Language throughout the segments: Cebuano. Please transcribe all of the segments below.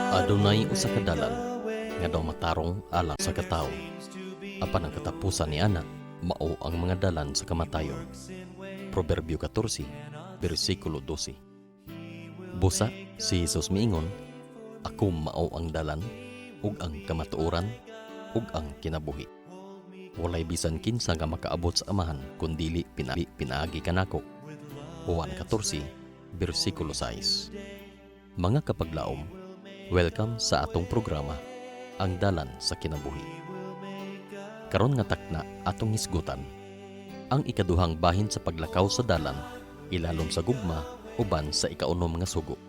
Adunay usa ka dalan nga daw matarong alang sa katawo. Apan ang katapusan ni ana mao ang mga dalan sa kamatayon. Proverbio 14, bersikulo 12. Busa, si Jesus miingon, "Ako mao ang dalan, ug ang kamatuoran, ug ang kinabuhi. Walay bisan kinsa nga makaabot sa Amahan kun dili pinaagi kanako." Juan 14, bersikulo 6. Mga kapaglaom, welcome sa atong programa, Ang Dalan sa Kinabuhi. Karon nga takna, atong hisgutan ang ikaduhang bahin sa paglakaw sa dalan ilalom sa gugma uban sa ikaunom nga sugo.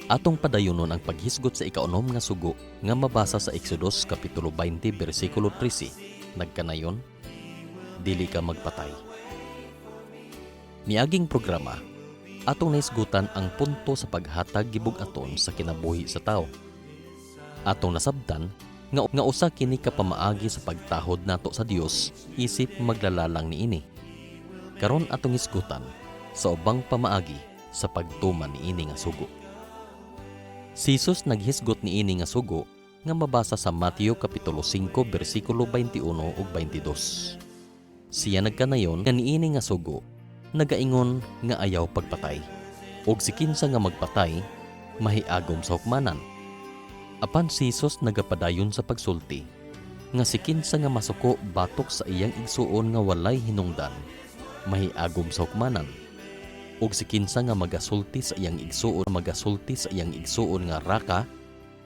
Atong padayonon ang paghisgot sa ikaunom nga sugo nga mabasa sa Exodus kapitulo 20 bersikulo 13. Nagkanayon, "Dili ka magpatay." Niaging programa, atong nahisgutan ang punto sa paghatag gibug-aton sa kinabuhi sa tao. Atong nasabtan nga usa kini ka pamaagi sa pagtahod nato sa Dios isip maglalalang niini. Karon, atong hisgutan sa ubang pamaagi sa pagtuman niini nga sugo. Si Jesus naghisgot niini nga sugo nga mabasa sa Mateo kapitulo 5 bersikulo 21 ug 22. Siya nagkanayon nga niini nga sugo nagaingon nga ayaw pagpatay. Ug si kinsa nga magpatay mahiagom sa hukmanan. Apan si Jesus nagapadayon sa pagsulti nga si kinsa nga masuko batok sa iyang igsuon nga walay hinungdan mahiagom sa hukmanan. Ug si kinsa nga magasulti sa iyang igsuon nga "Raka,"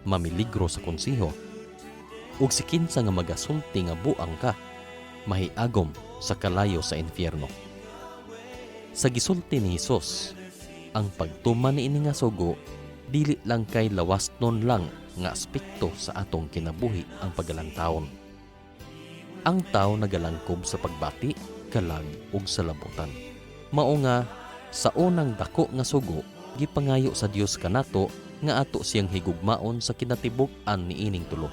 mamiligro sa konseho. Ug si kinsa nga magasulti nga "Buang ka," mahiagom sa kalayo sa impyerno. Sa gisulti ni Hesus, ang pagtuman niini nga sugo dili lang kay lawasnon lang nga aspekto sa atong kinabuhi ang pagalantawon. Ang tao nagalangkob sa pagbati, kalag ug sa labutan. Mao nga sa unang dako nga sugo, gipangayo sa Dios kanato nga ato siyang higugmaon sa kinatibuk-an niining tulo.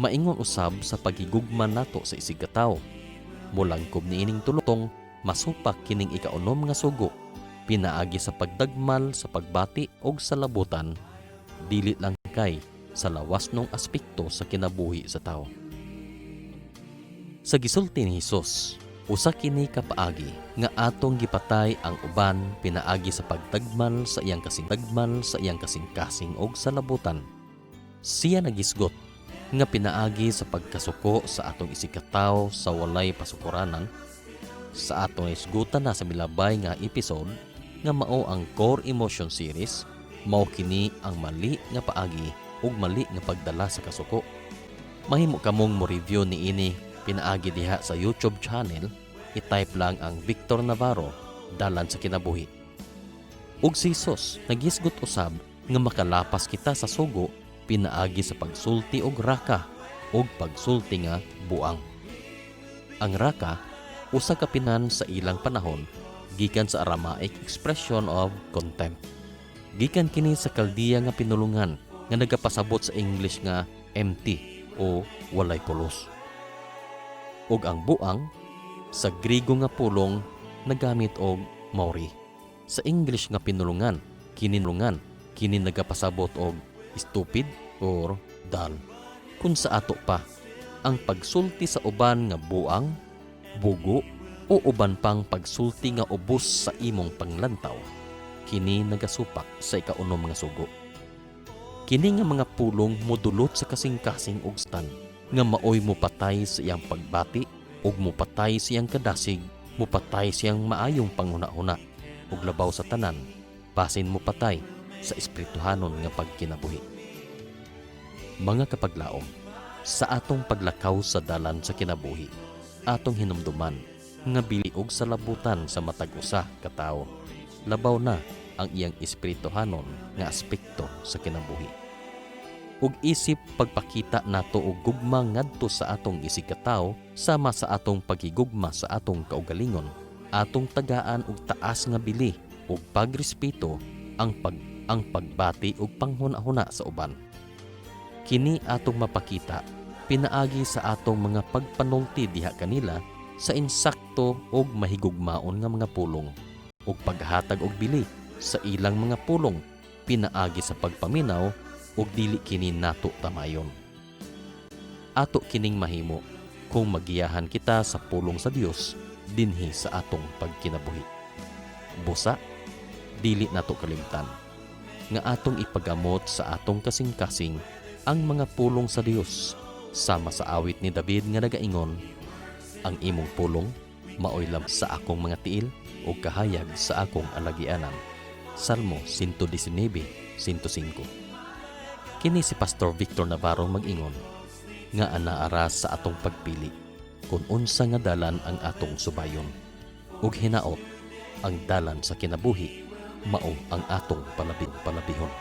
Maingon usab sa paghigugma nato sa isig katawo. Molangkob niining tulo tong masupak kining ikaunom nga sugo pinaagi sa pagdagmal sa pagbati og sa labutan, dili lang kay sa lawasnong aspekto sa kinabuhi sa tao. Sa gisulti ni Hesus, usa kini ka paagi nga atong gipatay ang uban pinaagi sa pagdagmal sa iyang kasing-kasing og sa labutan. Siya nagisgot nga pinaagi sa pagkasuko sa atong isig katawo sa walay pasukuranan, sa atong hisgutan na sa milabay nga episode nga mao ang Core Emotion Series, mao kini ang mali nga paagi ug mali nga pagdala sa kasuko. Mahimo kamong mo review niini pinaagi diha sa YouTube channel, i-type lang ang Victor Navarro, Dalan sa Kinabuhi. Ug si Jesus naghisgot usab nga makalapas kita sa sugo pinaagi sa pagsulti og "Raka" ug pagsulti nga "Buang." Ang "raka" usa ka pinan sa ilang panahon gikan sa Aramaic expression of contempt. Gikan kini sa Kaldea nga pinulungan nga nagapasabot sa English nga empty o walay pulos. Ug ang "buang" sa Griego nga pulong nagamit og mauri. Sa English nga pinulungan, kini nagapasabot og stupid or dull. Kung sa ato pa, ang pagsulti sa uban nga buang, bugo o uban pang pagsulti nga ubos sa imong panglantaw, kini nagasupak sa ikaunom nga sugo. Kini nga mga pulong modulot sa kasing-kasing og stan nga maoy mopatay sa iyang pagbati ug mopatay sa iyang kadasig, mopatay sa iyang maayong panghuna-huna ug labaw sa tanan, basin mopatay sa espirituhanon nga pagkinabuhi. Mga kapaglaom, sa atong paglakaw sa dalan sa kinabuhi, atong hinumduman nga bili og sa labutan sa matag usa ka tawo, labaw na ang iyang espirituhanon nga aspekto sa kinabuhi. Ug isip pagpakita nato og gugma ngadto sa atong isig katawo sama sa atong paghigugma sa atong kaugalingon, atong tagaan og taas nga bili ug pagrespeto ang pagbati ug panghuna-huna sa uban. Kini atong mapakita pinaagi sa atong mga pagpanulti diha kanila sa insakto ug mahigugmaon nga mga pulong ug paghatag og bili sa ilang mga pulong. Pinaagi sa pagpaminaw ug dili kini nato tamayon. Ato kining mahimo kung magiyahan kita sa pulong sa Dios dinhi sa atong pagkinabuhi. Busa, dili nato kalimtan nga atong ipagamot sa atong kasing-kasing ang mga pulong sa Dios sama sa awit ni David nga nagaingon, "Ang imong pulong maoy lamp sa akong mga tiil ug kahayag sa akong alagianan." Salmo 119:105. Kini si Pastor Victor Navarro mag-ingon nga anaara sa atong pagpili kung unsa nga dalan ang atong subayon. Ug hinaot ang dalan sa kinabuhi mao ang atong palabihon.